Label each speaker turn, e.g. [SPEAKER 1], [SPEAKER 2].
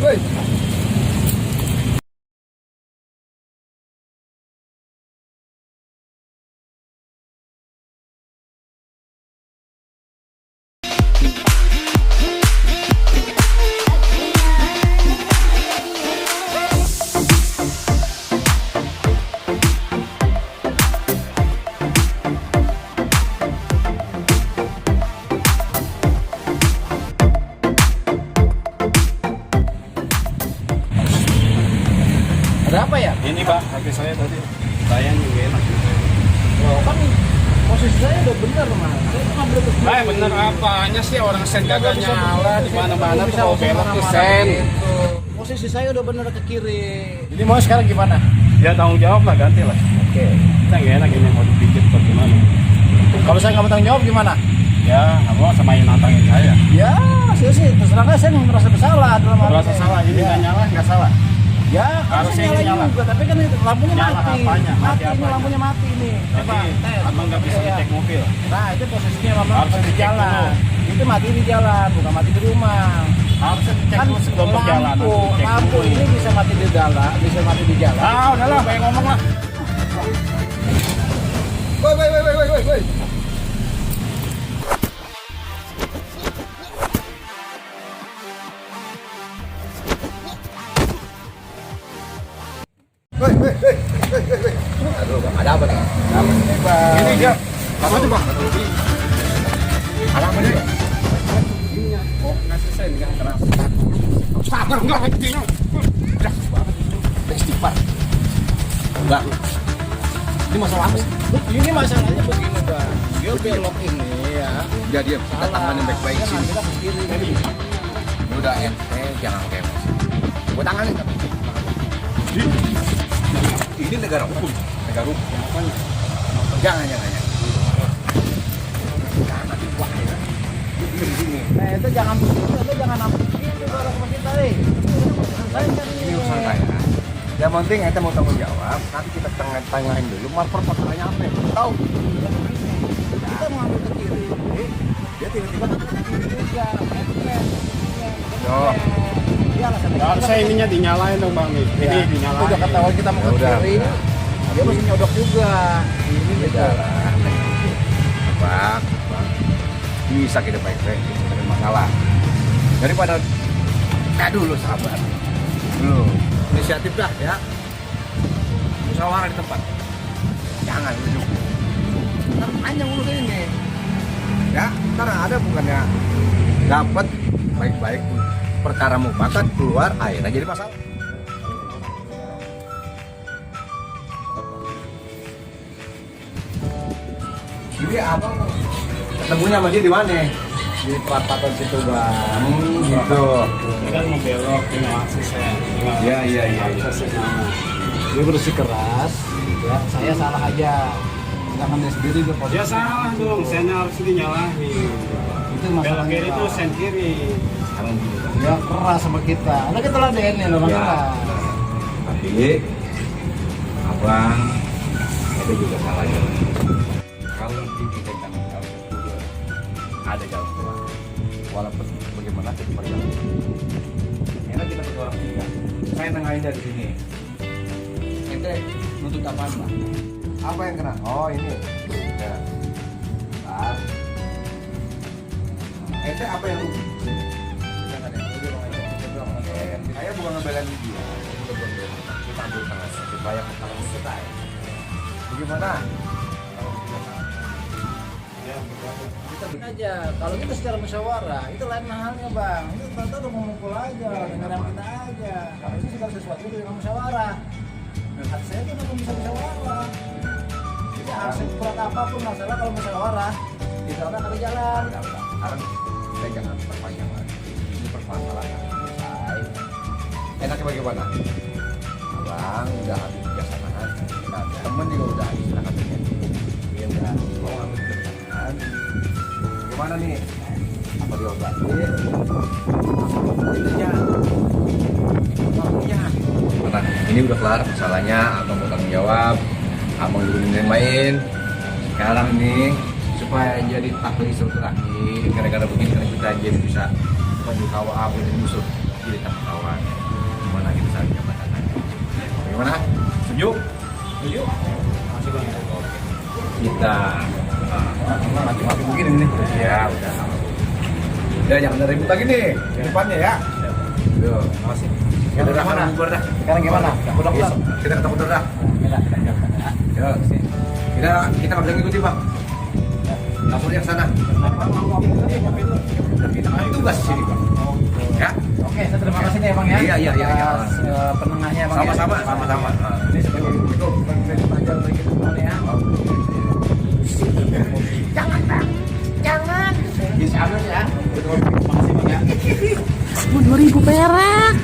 [SPEAKER 1] woi. Ada apa ya?
[SPEAKER 2] Ini Pak, kaki saya tadi saya juga enak.
[SPEAKER 1] Oh, kan posisi saya udah bener mas. Saya ngambil ke kiri.
[SPEAKER 2] Bener apanya sih orang sen kagak nyala di mana-mana tuh mau belok tuh sen.
[SPEAKER 1] Posisi saya udah bener ke kiri. Jadi mau sekarang gimana?
[SPEAKER 2] Ya tanggung jawab lah, ganti lah.
[SPEAKER 1] Oke.
[SPEAKER 2] Kita nggak enak ini mau dipikir atau gimana.
[SPEAKER 1] Kalau saya nggak mau tanggung jawab gimana?
[SPEAKER 2] Ya, kamu sama yang nantangin saya.
[SPEAKER 1] Ya, saya terserah saya merasa bersalah dalam hal
[SPEAKER 2] Merasa salah, ini nggak nyala, nggak salah.
[SPEAKER 1] Ya,
[SPEAKER 2] Harusnya
[SPEAKER 1] harusnya
[SPEAKER 2] ini nyala.
[SPEAKER 1] juga, tapi kan lampunya
[SPEAKER 2] Nyala
[SPEAKER 1] mati.
[SPEAKER 2] apanya? Mati
[SPEAKER 1] Ini
[SPEAKER 2] apanya?
[SPEAKER 1] lampunya mati nih.
[SPEAKER 2] Jadi, abang nggak bisa ngecek mobil.
[SPEAKER 1] Nah, itu posisinya memang
[SPEAKER 2] Harusnya
[SPEAKER 1] di
[SPEAKER 2] dicek
[SPEAKER 1] jalan. Itu mati di jalan, bukan mati di rumah.
[SPEAKER 2] Harusnya dicek
[SPEAKER 1] Kan
[SPEAKER 2] dulu sebelum perjalanan. Dicek
[SPEAKER 1] lampu
[SPEAKER 2] dulu.
[SPEAKER 1] ini bisa mati di jalan, bisa mati di jalan.
[SPEAKER 2] Ah, udahlah, banyak ngomong lah.
[SPEAKER 1] Woi. Woi. Aduh, Bang, ada apa nih?
[SPEAKER 2] Ini dia. Apa tuh Bang?
[SPEAKER 1] Ada apa nih?
[SPEAKER 2] Oh, ngasih sen nggak keras. Sabar enggak hatinya. Udah banget itu.
[SPEAKER 1] Istighfar. Enggak. Ini masalah apa sih? Ini masalahnya begini, Bang. Dia belok ini ya.
[SPEAKER 3] Udah diam, kita tanganin baik-baik
[SPEAKER 1] Kan
[SPEAKER 3] sini.
[SPEAKER 1] kita ke kiri.
[SPEAKER 3] Udah ente, jangan pakai emosi. Gue tanganin tapi. Ini negara hukum. Negara hukum. Jangan. Jangan nanti wah ya. Di sini.
[SPEAKER 1] Itu jangan begitu, jangan apa begitu kalau sama kita nih.
[SPEAKER 3] Ini urusan saya. Yang penting ente mau tanggung jawab. Nanti kita tanganin dulu. Marper perkaranya apa? Tahu?
[SPEAKER 1] Kita mau ambil ke kiri.
[SPEAKER 3] Dia tiba-tiba
[SPEAKER 1] Ke kiri juga.
[SPEAKER 3] Yo.
[SPEAKER 1] Iya lah
[SPEAKER 2] Ya, harusnya ininya dinyalain dong Bang. Ini dinyalain.
[SPEAKER 1] Udah ketahuan kita mau ke
[SPEAKER 3] Ya udah.
[SPEAKER 1] kiri. Dia mesti nyodok juga. Ini beda lah.
[SPEAKER 3] Bang, bisa kita baik-baik, tidak ada masalah. Daripada dulu sabar, dulu inisiatif dah ya. Musyawarah di tempat, jangan ujuk. Kan panjang urus ini, ya. Karena ada bukannya dapat baik-baik, perkara mufakat keluar akhirnya jadi masalah. Jadi abang ketemunya sama dia di mana?
[SPEAKER 1] Di perapatan situ, Bang.
[SPEAKER 3] Gitu.
[SPEAKER 2] Ini kan mau belok, ini ngasih sen.
[SPEAKER 3] Iya.
[SPEAKER 1] Dia bersikeras, ya. Saya salah aja. Jangan dia sendiri ke
[SPEAKER 2] Ya salah dong, sennya harus dinyalain.
[SPEAKER 1] Itu
[SPEAKER 2] Belok
[SPEAKER 1] masalahnya.
[SPEAKER 2] kiri itu sen kiri.
[SPEAKER 3] Sekarang gini.
[SPEAKER 1] Ya keras sama kita. Ada kita ladenin loh, Bang.
[SPEAKER 3] Ya. Tapi abang itu juga salah ya. Kalau nanti kita ada jalan keluar. Walaupun bagaimana kita perjalanan. Enak kita berdua orang tiga. Saya nengahin dari sini. Ente nuntut apaan Pak? Apa yang kena? Oh ini. Ya. Bentar. Ente apa yang rugi? Saya bukan ngebelain dia. Kita ambil tangan supaya tangan kita ya. Bagaimana?
[SPEAKER 1] Kita bikin aja. Kalau kita secara musyawarah, itu lain halnya, Bang. Itu kita udah memukul aja, dengerin kita aja. Kalau itu segala sesuatu itu dengan musyawarah. Dan hati saya itu memang bisa musyawarah. Jadi harus berat apapun masalah kalau musyawarah, kita udah ada jalan.
[SPEAKER 3] Sekarang kita jangan perpanjang lagi. Ini permasalahan selesai. Enaknya bagaimana? Bang, udah habis kebiasaan. Nah, temen juga udah habis silakan aja. Dia udah mau ambil kebiasaan. Gimana nih? Apa diobatin? Itunya. Waktunya. Nah, ini udah kelar masalahnya. Abang mau tanggung jawab. Abang juga main. Sekarang nih supaya jadi taklih silaturahmi. Gara-gara begini kan kita jadi bisa menjukawa apa dan musuh. jadi tambah kawan. Gimana kita saling jabatan aja. Bagaimana? Setuju?
[SPEAKER 1] Setuju? Masih bang.
[SPEAKER 3] Kita mati-mati begini nih. Ya udah. Udah jangan ada ribut lagi nih di depannya ya. Yo,
[SPEAKER 1] Masih.
[SPEAKER 3] kita udah makan bubur dah.
[SPEAKER 1] Sekarang gimana? Pulang.
[SPEAKER 3] Kita ketemu dulu dah. Yo, kita bakal ngikutin bang. Dapurnya ke sana. Dan kita ada tugas di sini bang. Ya.
[SPEAKER 1] Oke, saya terima kasih nih bang ya.
[SPEAKER 3] Iya.
[SPEAKER 1] Atas, penengahnya bang.
[SPEAKER 3] Sama-sama.
[SPEAKER 1] Ini sebagai pelajar bagi teman ya.
[SPEAKER 4] Jangan bang, jangan.
[SPEAKER 1] Bisa ambil ya. Terima kasih bang ya.
[SPEAKER 4] 2.000 perak.